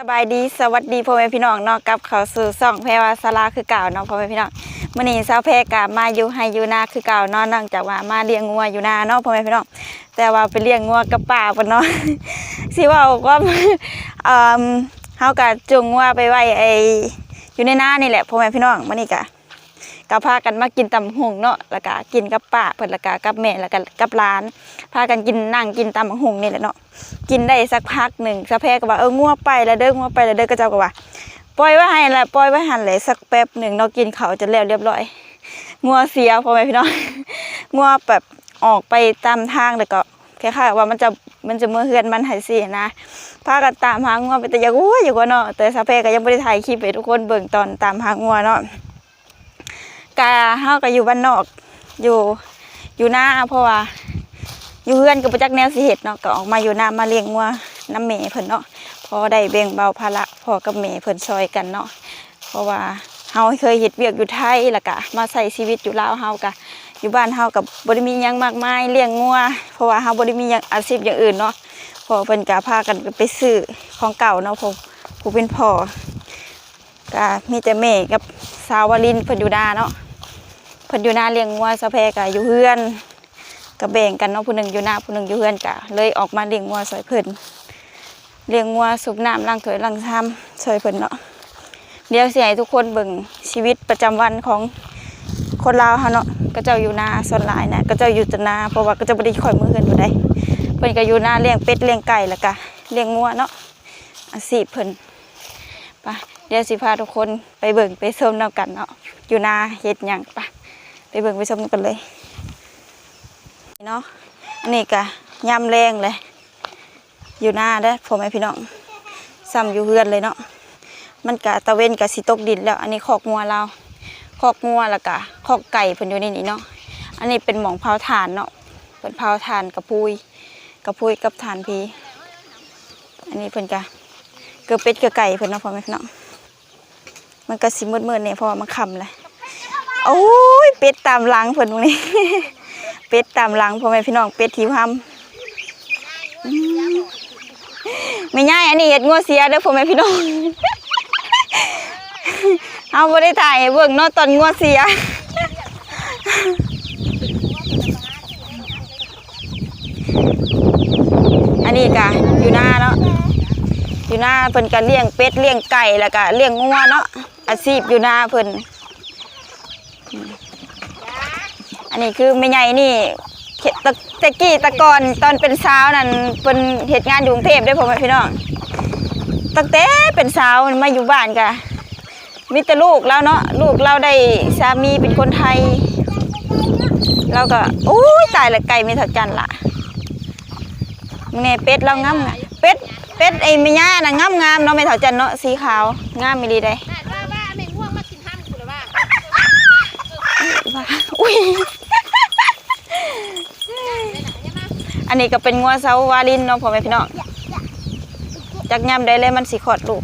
ສະບາຍດີ ສະຫວັດດີພໍ່ແມ່ພີ່ນ້ອງເນາະ ກັບເຂົ້າສູ່ຊ່ອງແພວາສາລາຄືເກົ່າເນາະພໍ່ແມ່ພີ່ນ້ອງ. ມື້ນີ້ສາວແພກະມາຢູ່ໄຮ່ຢູ່ນາຄືເກົ່າເນາະ ເນື່ອງຈາກວ່າມາລ້ຽງງົວຢູ່ນາເນາະພໍ່ແມ່ພີ່ນ້ອງ. ແຕ່ວ່າໄປລ້ຽງງົວກັບປ້າເພິ່ນເນາະ ຊິເວົ້າຄວາມ ເອີ່ມ ເຮົາກະຈູງງົວໄປໄວ້ໄອ້ ຢູ່ໃນນານີ້ແຫຼະພໍ່ແມ່ພີ່ນ້ອງ. ມື້ນີ້ກະ ກໍພາກັນມາກິນຕຳບັກຫຸ່ງເນາະ ແລ້ວກະກິນກັບປ້າເພິ່ນ ແລ້ວກະກັບແມ່ ແລ້ວກະກັບຫຼານ ພາກັນກິນ ນັ່ງກິນຕຳບັກຫຸ່ງນີ້ແຫຼະເນາະ. ກິນໄດ້ສັກພັກໜຶ່ງ ສາວແພກໍວ່າ ເອີ ງົວໄປແລ້ວເດີ ງົວໄປແລ້ວເດີ ເຂົາເຈົ້າກໍວ່າ ປ່ອຍໄວ້ໃຫ້ລະ ປ່ອຍໄວ້ຫັ້ນແຫຼະ. ສັກແປັບໜຶ່ງເນາະ ກິນເຂົ້າຈົນແລ້ວລຽບຮ້ອຍ ງົວເສຍພໍ່ແມ່ພີ່ນ້ອງ ງົວແບບອອກໄປຕາມທາງ ແລ້ວກໍຄ້າຍໆວ່າມັນຈະ ມັນຈະເມືອເຮືອນມັນໃຫ້ຊີ້ນະ. ພາກັນຕາມຫາງົວ ເປັນຕາຢາກຫົວ ຢາກຫົວເນາະ ແຕ່ສາວແພກໍຍັງບໍ່ໄດ້ຖ່າຍຄລິບໃຫ້ທຸກຄົນເບິ່ງຕອນຕາມຫາງົວເນາະ. ກະ ເຮົາກະຢູ່ບ້ານນອກ ຢູ່ ຢູ່ນາ ເພາະວ່າຢູ່ເຮືອນກໍບໍ່ຈັກແນວຊິເຮັດເນາະ ກໍອອກມາຢູ່ນາ ມາລ້ຽງງົວນຳແມ່ເພິ່ນເນາະ ພໍໄດ້ແບ່ງເບົາພາລະພໍ່ກັບແມ່ເພິ່ນຊ່ອຍກັນເນາະ. ເພາະວ່າເຮົາເຄີຍເຮັດວຽກຢູ່ໄທ ແລ້ວກະມາໃຊ້ຊີວິດຢູ່ລາວ ເຮົາກະ ຢູ່ບ້ານເຮົາກະບໍ່ໄດ້ມີຫຍັງມາກມາຍ ລ້ຽງງົວ ເພາະວ່າເຮົາບໍ່ໄດ້ມີຫຍັງ ອາຊີບຢ່າງອື່ນເນາະ. ພໍ່ເພິ່ນກະພາກັນໄປຊື້ຂອງເກົ່າເນາະ ຜູ້ ຜູ້ເປັນພໍ່ ກະມີແຕ່ແມ່ກັບສາວວາລິນເພິ່ນຢູ່ນາເນາະ ເພິ່ນຢູ່ນາລ້ຽງງົວ ສາວແພກະຢູ່ເຮືອນ ກະແບ່ງກັນເນາະ ຜູ້ໜຶ່ງຢູ່ນາ ຜູ້ໜຶ່ງຢູ່ເຮືອນ ກະເລີຍອອກມາລ້ຽງງົວຊ່ອຍເພິ່ນ ລ້ຽງງົວ ສູບນ້ຳ ລ້າງຖ້ວຍລ້າງຊາມຊ່ອຍເພິ່ນເນາະ. ດຽວຊິໃຫ້ທຸກຄົນເບິ່ງຊີວິດປະຈຳວັນຂອງຄົນລາວເຮົາເນາະ ເຂົາເຈົ້າຢູ່ນາ ສ່ວນຫຼາຍນະ ເຂົາເຈົ້າຢູ່ແຕ່ນາ ເພາະວ່າເຂົາເຈົ້າບໍ່ໄດ້ຄ່ອຍເມືອເຮືອນຢູ່ໃດ ເພິ່ນກະຢູ່ນາ ລ້ຽງເປັດ ລ້ຽງໄກ່ ແລ້ວກະລ້ຽງງົວເນາະ ອາຊີບເພິ່ນ. ໄປ ດຽວຊິພາທຸກຄົນໄປເບິ່ງໄປຊົມນຳກັນເນາະ ຢູ່ນາເຮັດຫຍັງ. ໄປ ໄປເບິ່ງໄປຊົມນຳກັນເລີຍເນາະ. ອັນນີ້ກະຍາມແລງແຫຼະ ຢູ່ນາເດີພໍ່ແມ່ພີ່ນ້ອງ ສ່ຳຢູ່ເຮືອນເລີຍເນາະ. ມັນກະ ຕາເວັນກະຊິຕົກດິນແລ້ວ. ອັນນີ້ຄອກງົວລາວ ຄອກງົວ ແລ້ວກະຄອກໄກ່ເພິ່ນຢູ່ໃນນີ້ເນາະ. ອັນນີ້ເປັນໝ່ອງເຜົາຖ່ານເນາະ ເພິ່ນເຜົາຖ່ານກະພຸຍ ກະພຸຍກັບຖ່ານພີ. ອັນນີ້ເພິ່ນກະ ເກືອເປັດເກືອໄກ່ເພິ່ນເນາະ ພໍ່ແມ່ພີ່ນ້ອງ. ມັນກະຊິມືດໆແດ່ ເພາະວ່າມັນຄ່ຳແລ້ວ. ໂອ້ຍ ເປັດຕາມຫຼັງເພິ່ນມື້ນີ້ ເປັດຕາມຫຼັງ ພໍ່ແມ່ພີ່ນ້ອງ ເປັດຫິວຫຳ. ອືມ ແມ່ຍາຍ ອັນນີ້ເຮັດງົວເສຍເດີ ພໍ່ແມ່ພີ່ນ້ອງ ເຮົາບໍ່ໄດ້ຖ່າຍໃຫ້ເບິ່ງເນາະ ຕອນງົວເສຍ. ອັນນີ້ກະຢູ່ນາເນາະ ຢູ່ນາເພິ່ນກະລ້ຽງເປັດລ້ຽງໄກ່ ແລ້ວກະລ້ຽງງົວເນາະ ອາຊີບຢູ່ນາເພິ່ນ. ອັນນີ້ຄືແມ່ໃຫຍ່ນີ້ ແຕ່ ແຕ່ກີ້ແຕ່ກ່ອນຕອນເປັນສາວນັ້ນ ເພິ່ນເຮັດງານຢູ່ກຸງເທບເດ້ ພໍ່ແມ່ພີ່ນ້ອງ. ຕັ້ງແຕ່ເປັນສາວມາຢູ່ບ້ານກະ ມີແຕ່ລູກລາວເນາະ ລູກລາວໄດ້ສາມີເປັນຄົນໄທ ລາວກໍ ໂອ້ຍ ຕາຍລະ ໄກ່ແມ່ເຖົ້າຈັນລະ. ມື້ນີ້ເປັດລາວງາມ ເປັດ ເປັດໄອ້ແມ່ຍ່ານະງາມໆເນາະ ແມ່ເຖົ້າຈັນເນາະ ສີຂາວ ງາມອີ່ຫຼີເດ້. ອຸ້ຍ ອັນນີ້ກໍເປັນງົວສາວວາລິນເນາະ ພໍ່ແມ່ພີ່ນ້ອງ. ຈັກຍາມໃດແລ້ວມັນຊິຄອດລູກ.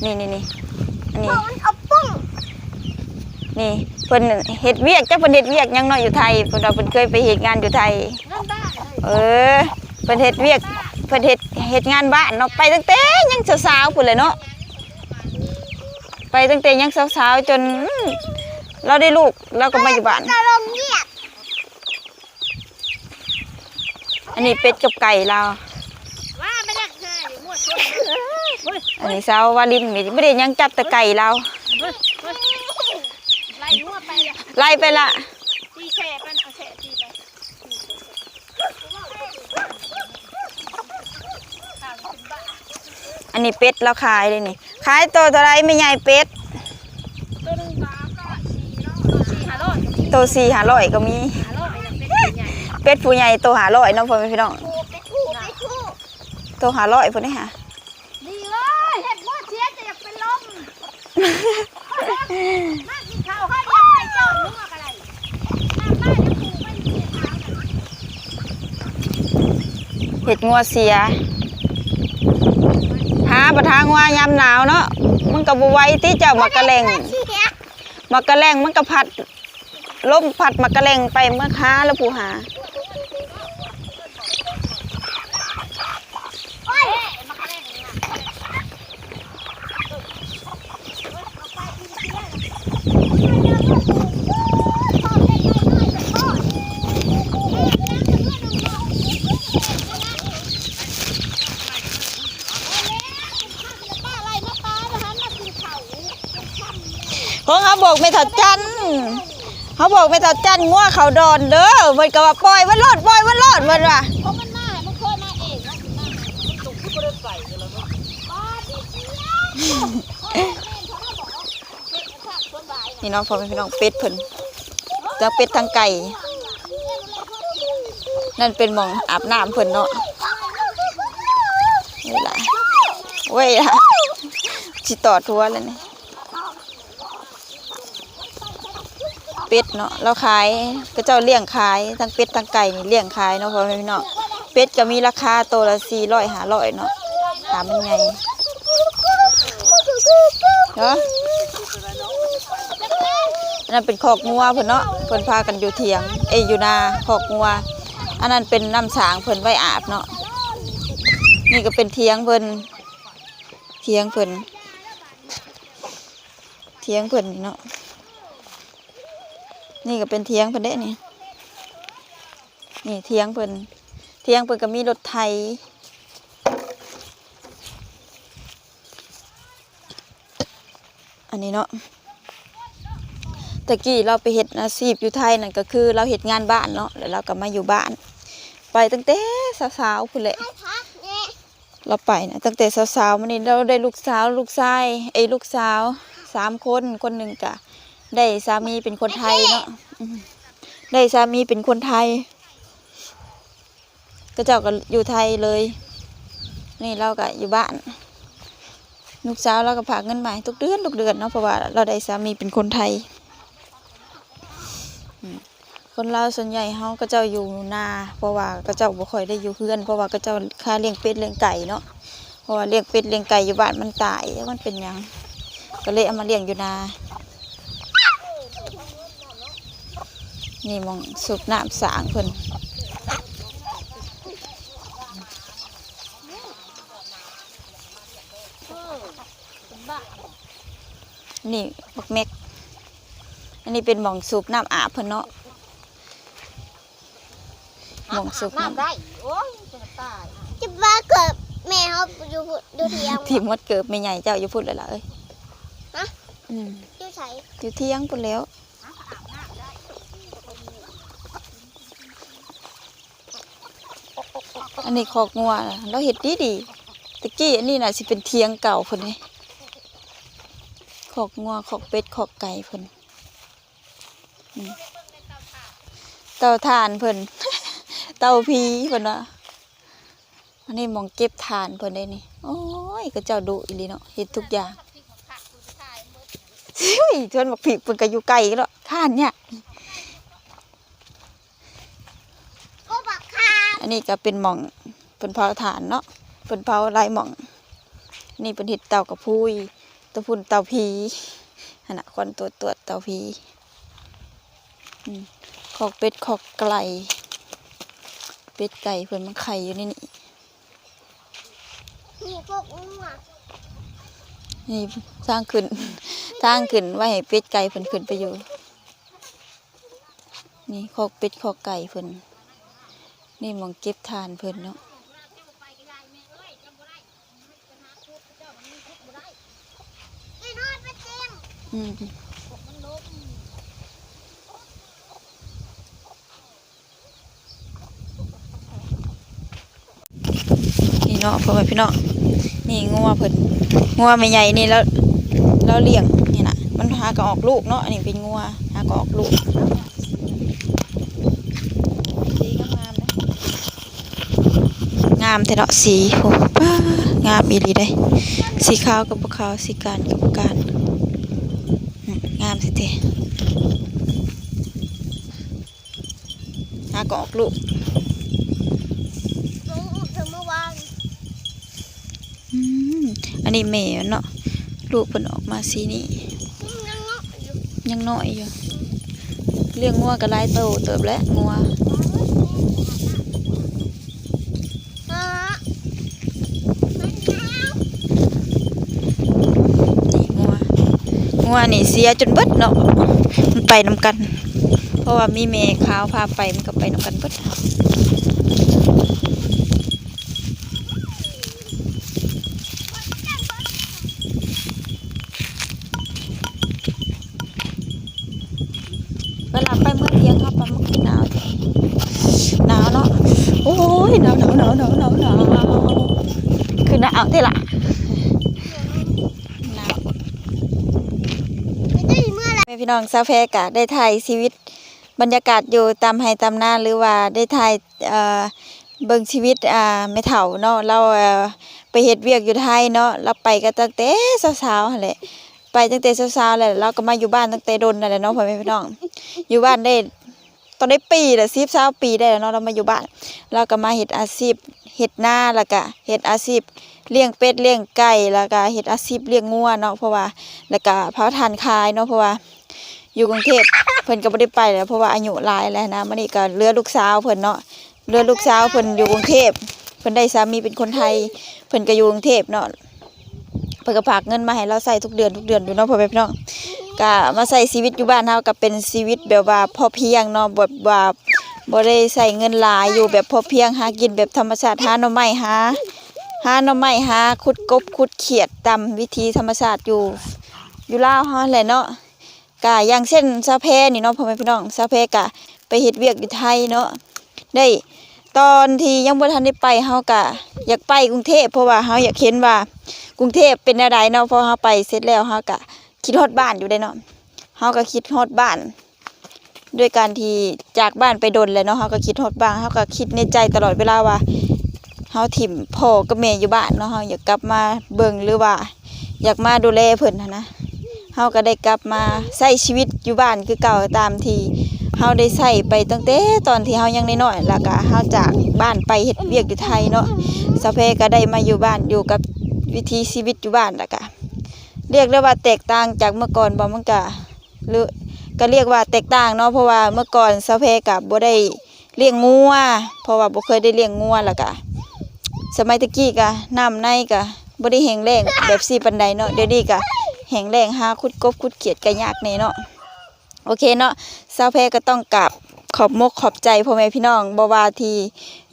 ນີ້ໆໆ ອັນນີ້ ນີ້ເພິ່ນເຮັດວຽກ ຈັກເພິ່ນເຮັດວຽກຫຍັງເນາະຢູ່ໄທ ເພິ່ນວ່າເພິ່ນເຄີຍໄປເຮັດງານຢູ່ໄທ. ເອີ ເພິ່ນເຮັດວຽກ ເພິ່ນເຮັດ ເຮັດງານບ້ານເນາະ ໄປຕັ້ງແຕ່ຍັງສາວໆພຸ້ນແຫຼະເນາະ ໄປຕັ້ງແຕ່ຍັງສາວໆ ຈົນ ລາວໄດ້ລູກ ລາວກໍມາຢູ່ບ້ານ. ອັນນີ້ເປັດກັບໄກ່ລາວ. ອັນນີ້ສາວວາລິນ ບໍ່ໄດ້ຫຍັງ ຈັບແຕ່ໄກ່ລາວ. ໄລ່ໄປລະ. ອັນນີ້ເປັດລາວຂາຍເດ້ນີ້. ຂາຍໂຕເທົ່າໃດແມ່ໃຫຍ່ເປັດ? ໂຕສີ່ຫ້າຮ້ອຍກໍມີ. ເປັດຜູ້ໃຫຍ່ໂຕຫ້າຮ້ອຍເນາະ ພໍ່ແມ່ພີ່ນ້ອງ. ໂຕຫ້າຮ້ອຍພຸ້ນເດ້ຫາ. ດີເອີຍ ເຮັດງົວເສຍຈະຢາກເປັນລົມ. ມາກິນເຂົ້າເຮົາຢາກໄປເຈົ້າງົວກໍໄດ້. ເຮັດງົວເສຍ ຫາບັດຫາງົວຍາມໜາວເນາະ ມັນກໍບໍ່ໄຫວຕິ. ເຈົ້າໝາກກະແລັງ ໝາກກະແລັງມັນກໍພັດ ລົມພັດໝາກກະແລັງໄປ ເມືອຫາແລ້ວຜູ້ຫາ. ໂອ້ຍ ໝາກກະແລັງນີ້ນະ ຂອງເຮົາບອກແມ່ເຖົ້າຈັນ ເຮົາບອກແມ່ເຖົ້າຈັນ ງົວເຂົ້າດອນເດີ ເພິ່ນກໍວ່າ ປ່ອຍມັນໂລດ ປ່ອຍມັນໂລດ ເພິ່ນວ່າ ນີ້ເນາະ ພໍ່ແມ່ພີ່ນ້ອງ ເປັດເພິ່ນ ທັງເປັດທັງໄກ່ ນັ້ນເປັນໝ່ອງອາບນ້ຳເພິ່ນເນາະ ນີ້ລະ ໂອ້ຍລະ ຊິຕອດຫົວແລ້ວນີ້. ເປັດເນາະ ລາວຂາຍ ເຂົາເຈົ້າລ້ຽງຂາຍ ທັງເປັດທັງໄກ່ນີ້ລ້ຽງຂາຍເນາະ ພໍ່ແມ່ພີ່ນ້ອງ ເປັດກໍມີລາຄາໂຕລະສີ່ຮ້ອຍ ຫ້າຮ້ອຍເນາະ ຕາມມັນໃຫຍ່ເນາະ. ອັນນັ້ນເປັນຄອກງົວເພິ່ນເນາະ ເພິ່ນພາກັນຢູ່ຖຽງ ເອີຍ ຢູ່ນາ ຄອກງົວ ອັນນັ້ນເປັນນ້ຳສາງເພິ່ນໄວ້ອາບເນາະ ນີ້ກໍເປັນຖຽງເພິ່ນ ຖຽງເພິ່ນ ຖຽງເພິ່ນນີ້ເນາະ ນີ້ກໍເປັນຖຽງເພິ່ນເດ້ນີ້ ນີ້ຖຽງເພິ່ນ ຖຽງເພິ່ນກໍມີລົດໄຖ ອັນນີ້ເນາະ ແຕ່ກີ້ລາວໄປເຮັດອາຊີບຢູ່ໄທນັ້ນ ກໍຄືລາວເຮັດງານບ້ານເນາະ ແລ້ວລາວກໍມາຢູ່ບ້ານ ໄປຕັ້ງແຕ່ສາວໆພຸ້ນແຫຼະ. ລາວໄປນະ ຕັ້ງແຕ່ສາວໆມານີ້ ລາວໄດ້ລູກສາວ ລູກຊາຍ ເອີຍ ລູກສາວສາມຄົນ ຄົນໜຶ່ງກະໄດ້ສາມີເປັນຄົນໄທເນາະ ອືມ ໄດ້ສາມີເປັນຄົນໄທ ເຂົາເຈົ້າກໍຢູ່ໄທເລີຍ ນີ້ລາວກໍຢູ່ບ້ານ ລູກສາວລາວກໍຝາກເງິນມາໃຫ້ທຸກເດືອນ ທຸກເດືອນເນາະ ເພາະວ່າລາວໄດ້ສາມີເປັນຄົນໄທ ອືມ. ຄົນລາວສ່ວນໃຫຍ່ເຮົາ ເຂົາເຈົ້າຢູ່ນາ ເພາະວ່າເຂົາເຈົ້າບໍ່ຄ່ອຍໄດ້ຢູ່ເຮືອນ ເພາະວ່າເຂົາເຈົ້າຄາລ້ຽງເປັດລ້ຽງໄກ່ເນາະ ເພາະວ່າລ້ຽງເປັດລ້ຽງໄກ່ຢູ່ບ້ານມັນຕາຍ ຈັກມັນເປັນຫຍັງ ກໍເລີຍເອົາມາລ້ຽງຢູ່ນາ. ນີ້ໝ່ອງສູບນ້ຳສ້າງເພິ່ນ ນີ້ບັກແມັກ ອັນນີ້ເປັນໝ່ອງສູບນ້ຳອາບເພິ່ນເນາະ ໝ່ອງສູບນ້ຳ ນ້ຳໄດ້ ໂອ້ຍ ຈະຕາຍ ຈະວ່າເກີບແມ່ເຮົາຢູ່ພຸ້ນ ຢູ່ຖຽງ ທີ່ໝົດເກີບແມ່ໃຫຍ່ເຈົ້າຢູ່ພຸ້ນແລ້ວລະເອີຍ ຮະ ອືມ ຢູ່ໃສ ຢູ່ຖຽງພຸ້ນແລ້ວ. ອັນນີ້ຄອກງົວ ລາວເຮັດດີໆ ແຕ່ກີ້ອັນນີ້ໜ້າຊິເປັນຖຽງເກົ່າເພິ່ນເດ ຄອກງົວ ຄອກເປັດ ຄອກໄກ່ເພິ່ນ ອືມ ເຕົາຖ່ານເພິ່ນ ເຕົາຜີເພິ່ນວ່າ ອັນນີ້ໝ່ອງເກັບຖ່ານເພິ່ນເດ້ນີ້ ໂອ້ຍ ເຂົາເຈົ້າດຸອີ່ຫຼີເນາະ ເຮັດທຸກຢ່າງ ໂອ້ຍ ສວນບັກພິກເພິ່ນກໍຢູ່ໃກ້ເນາະ ຖ່ານຍາກ. ອັນນີ້ກໍເປັນໝ່ອງເພິ່ນເຜົາຖ່ານເນາະ ເພິ່ນເຜົາຫຼາຍໝ່ອງ ນີ້ເພິ່ນເຮັດເຕົາກະພຸຍ ເຕົາພຸ້ນເຕົາຜີ ຫັ້ນນະ ຄວັນຕວດໆ ເຕົາຜີ ອືມ ຄອກເປັດຄອກໄກ່ ເປັດໄກ່ເພິ່ນມັນໄຂ່ຢູ່ໃນນີ້ ນີ້ພວກງົວ ນີ້ທາງຂຶ້ນ ທາງຂຶ້ນໄວ້ໃຫ້ເປັດໄກ່ເພິ່ນຂຶ້ນໄປຢູ່. ນີ້ຄອກເປັດຄອກໄກ່ເພິ່ນ ນີ້ໝ່ອງເກັບຖ່ານເພິ່ນເນາະ ອືມ ນີ້ເນາະ ພໍ່ແມ່ພີ່ນ້ອງ ນີ້ງົວເພິ່ນ ງົວແມ່ໃຫຍ່ນີ້ລາວ ລາວລ້ຽງນີ້ນະ ມັນຫາກໍອອກລູກເນາະ ອັນນີ້ເປັນງົວຫາກໍອອກລູກ ງາມແທ້ເນາະ ສີ ໂອ້ ປ້າ ງາມອີ່ຫຼີເດ້ ສີຂາວກໍບໍ່ຂາວ ສີການກໍບໍ່ການ ອືມ ງາມແທ້ໆ. ຫາກໍອອກລູກ ອືມ ອັນນີ້ແມ່ມັນເນາະ ລູກເພິ່ນອອກມາສີນີ້ ຍັງນ້ອຍຢູ່ ຍັງນ້ອຍຢູ່ ລ້ຽງງົວກໍຫຼາຍໂຕເຕີບແລ້ວ ງົວ. ນີ້ງົວ ງົວນີ້ເສຍຈົນເບິດເນາະ ມັນໄປນຳກັນ ເພາະວ່າມີແມ່ຂາວພາໄປ ມັນກໍໄປນຳກັນເບິດ. ເວລາໄປເມືອງວຽງເຮົາປາໝຶກໜາວ ໜາວເນາະ. ໂອ້ຍ ໜາວໆໆໆໆ ຄືໜາວແທ້ລະ ໜາວ. ແມ່ພີ່ນ້ອງ ສາວແພກະໄດ້ຖ່າຍຊີວິດ ບັນຍາກາດຢູ່ຕາມໄຮ່ຕາມນາ ຫຼືວ່າໄດ້ຖ່າຍ ເອີ ເບິ່ງຊີວິດ ອ່າ ແມ່ເຖົ້າເນາະ ລາວ ເອີ ໄປເຮັດວຽກຢູ່ໄທເນາະ ລາວໄປກໍຕັ້ງແຕ່ເຊົ້າໆຫັ້ນແຫຼະ ໄປຕັ້ງແຕ່ເຊົ້າໆແຫຼະ ລາວກໍມາຢູ່ບ້ານຕັ້ງແຕ່ດົນນັ້ນແຫຼະເນາະ ພໍ່ແມ່ພີ່ນ້ອງ ຢູ່ບ້ານໄດ້ ຕ້ອງໄດ້ປີລະ ສິບ ຊາວປີໄດ້ແລ້ວເນາະ ລາວມາຢູ່ບ້ານ ລາວກໍມາເຮັດອາຊີບເຮັດນາ ແລ້ວກໍເຮັດອາຊີບລ້ຽງເປັດລ້ຽງໄກ່ ແລ້ວກໍເຮັດອາຊີບລ້ຽງງົວເນາະ ເພາະວ່າ ແລ້ວກໍເຜົາຖ່ານຂາຍເນາະ ເພາະວ່າ ຢູ່ກຸງເທບ ເພິ່ນກໍບໍ່ໄດ້ໄປແລ້ວ ເພາະວ່າອາຍຸຫຼາຍແລ້ວນະ. ມານີ້ກໍເຫຼືອລູກສາວເພິ່ນເນາະ ເຫຼືອລູກສາວເພິ່ນຢູ່ກຸງເທບ ເພິ່ນໄດ້ສາມີເປັນຄົນໄທ ເພິ່ນກໍຢູ່ກຸງເທບເນາະ ເພິ່ນກໍຝາກເງິນມາໃຫ້ລາວໃຊ້ທຸກເດືອນ ທຸກເດືອນຢູ່ເນາະ ພໍ່ແມ່ພີ່ນ້ອງ. ກໍມາໃຊ້ຊີວິດຢູ່ບ້ານເຮົາ ກໍເປັນຊີວິດແບບວ່າພໍພຽງເນາະ ແບບວ່າບໍ່ໄດ້ໃຊ້ເງິນຫຼາຍ ຢູ່ແບບພໍພຽງ ຫາກິນແບບທຳມະຊາດ ຫາໜໍ່ໄມ້ ຫາ ຫາໜໍ່ໄມ້ ຫາຂຸດກົບຂຸດຂຽດຕາມວິຖີທຳມະຊາດຢູ່ ຢູ່ລາວເຮົາຫັ້ນແຫຼະເນາະ. ກະຢ່າງເຊັ່ນສາວແພນີ້ເນາະ ພໍ່ແມ່ພີ່ນ້ອງ ສາວແພກະໄປເຮັດວຽກຢູ່ໄທເນາະ ໄດ້ ຕອນທີ່ຍັງບໍ່ທັນໄດ້ໄປ ເຮົາກະຢາກໄປກຸງເທບ ເພາະວ່າເຮົາຢາກເຫັນວ່າກຸງເທບເປັນແນວໃດເນາະ ເພາະເຮົາໄປເສັດແລ້ວ ເຮົາກະຄິດຮອດບ້ານຢູ່ເດ້ເນາະ ເຮົາກະຄິດຮອດບ້ານ ດ້ວຍການທີ່ຈາກບ້ານໄປດົນແລ້ວເນາະ ເຮົາກະຄິດຮອດບ້ານ ເຮົາກະຄິດໃນໃຈຕະຫຼອດເວລາວ່າ ເຮົາຖິ້ມພໍ່ກັບແມ່ຢູ່ບ້ານເນາະ ເຮົາຢາກກັບມາເບິ່ງ ຫຼືວ່າຢາກມາດູແລເພິ່ນຫັ້ນນະ ເຮົາກໍໄດ້ກັບມາໃຊ້ຊີວິດຢູ່ບ້ານຄືເກົ່າ ຕາມທີ່ເຮົາໄດ້ໃຊ້ໄປຕັ້ງແຕ່ຕອນທີ່ເຮົາຍັງນ້ອຍໆ ແລ້ວກໍເຮົາຈາກບ້ານໄປເຮັດວຽກຢູ່ໄທເນາະ ສາວແພກໍໄດ້ມາຢູ່ບ້ານ ຢູ່ກັບວິຖີຊີວິດຢູ່ບ້ານ ແລ້ວກໍ ຮຽກໄດ້ວ່າແຕກຕ່າງຈາກເມື່ອກ່ອນບໍ່ ມັນກະ ຫຼື ກະຮຽກວ່າແຕກຕ່າງເນາະ ເພາະວ່າເມື່ອກ່ອນສາວແພກະບໍ່ໄດ້ລ້ຽງງົວ ເພາະວ່າບໍ່ເຄີຍໄດ້ລ້ຽງງົວ ແລ້ວກະສະໄໝແຕ່ກີ້ກະນ້ຳໃນກະບໍ່ໄດ້ແຫ້ງແລ້ງແບບຊີ້ປານໃດເນາະ ດຽວນີ້ກະແຫ້ງແລ້ງ ຫາຂຸດກົບຂຸດຂຽດກະຍາກແດ່ເນາະ. ໂອເຄເນາະ ສາວແພກໍຕ້ອງກາບຂອບມົກຂອບໃຈພໍ່ແມ່ພີ່ນ້ອງ ບໍ່ວ່າທີ່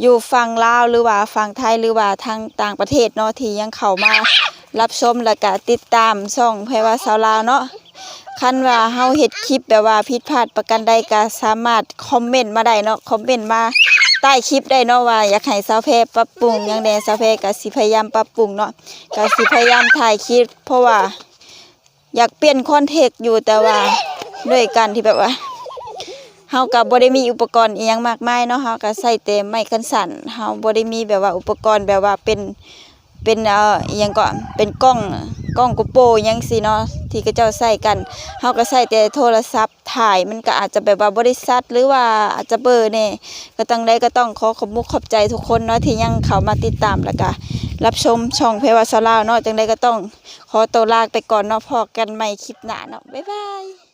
ຢູ່ຝັ່ງລາວ ຫຼືວ່າຝັ່ງໄທ ຫຼືວ່າທາງຕ່າງປະເທດເນາະ ທີ່ຍັງເຂົ້າມາຮັບຊົມ ແລ້ວກະຕິດຕາມຊ່ອງແພວ່າຊາວລາວເນາະ. ຄັນວ່າເຮົາເຮັດຄລິບແບບວ່າຜິດພາດປະການໃດ ກະສາມາດຄອມເມັນມາໄດ້ເນາະ ຄອມເມັນມາໃຕ້ຄລິບໄດ້ເນາະ ວ່າຢາກໃຫ້ສາວແພປັບປຸງຫຍັງແດ່ ສາວແພກະຊິພະຍາຍາມປັບປຸງເນາະ ກະຊິພະຍາຍາມຖ່າຍຄລິບ ເພາະວ່າ ຢາກປ່ຽນຄອນເທັກຢູ່ ແຕ່ວ່າດ້ວຍການທີ່ແບບວ່າ ເຮົາກໍບໍ່ໄດ້ມີອຸປະກອນອີ່ຫຍັງມາກມາຍເນາະ ເຮົາກໍໃຊ້ແຕ່ໄມ້ຄັນສັ້ນ ເຮົາບໍ່ໄດ້ມີແບບວ່າອຸປະກອນແບບວ່າເປັນ ເປັນ ເອີ ອີ່ຫຍັງເກາະ ເປັນກ້ອງ ກ້ອງໂກໂປຣຫຍັງຊີ້ເນາະ ທີ່ເຂົາເຈົ້າໃຊ້ກັນ ເຮົາກໍໃຊ້ແຕ່ໂທລະສັບຖ່າຍ ມັນກໍອາດຈະແບບວ່າບໍ່ໄດ້ຊັດ ຫຼືວ່າອາດຈະເບີແດ່ ກໍຈັ່ງໃດກໍຕ້ອງຂໍຂອບມຸກຂອບໃຈທຸກຄົນເນາະ ທີ່ຍັງເຂົ້າມາຕິດຕາມ ແລ້ວກະຮັບຊົມຊ່ອງແພວ່າຊາວລາວເນາະ ຈັ່ງໃດກໍຕ້ອງ ຂໍໂຕລາໄປກ່ອນເນາະ ພໍ້ກັນໃໝ່ຄລິບໜ້າເນາະ ບາຍບາຍ.